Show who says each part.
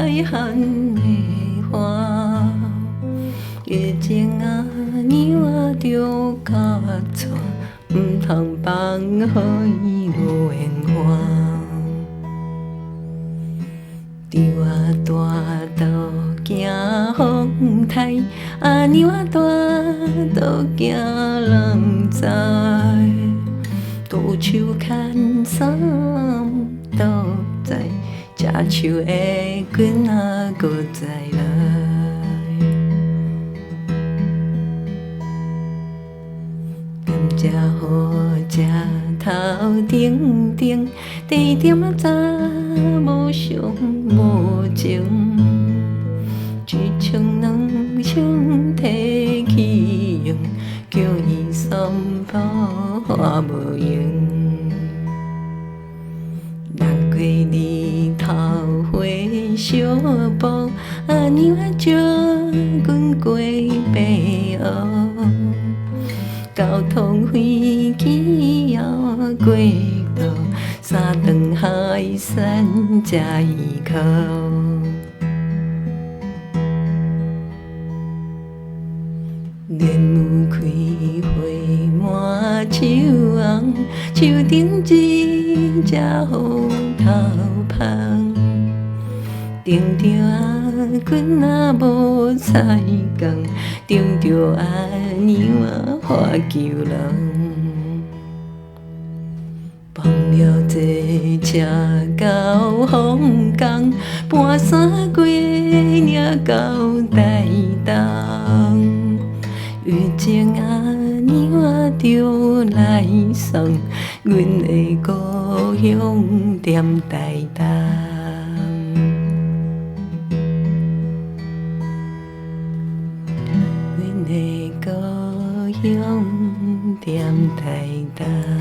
Speaker 1: 海岸的岸。月情阿娘仔著甲我娶，毋通放予伊落缘岸。猪仔大肚惊风台，阿娘仔大肚惊人知。杜树牵衫倒在，食树的棍仔阁再来。甘蔗好食头顶顶，甜点仔早无相无情，一枪两枪提去用，叫伊散步也无闲。六月日头花相报，阿娘仔招阮过白湖。交通飞机犹过渡，三顿海产才依靠。莲雾开花满树红，树顶一只乌头蜂。等著阿君仔无彩工，等著阿娘仔喝救人。放了这车到凤岗，搬山过岭到台东。月情阿娘仔著来送，阮的故乡踮台东。阮的故乡踮台东。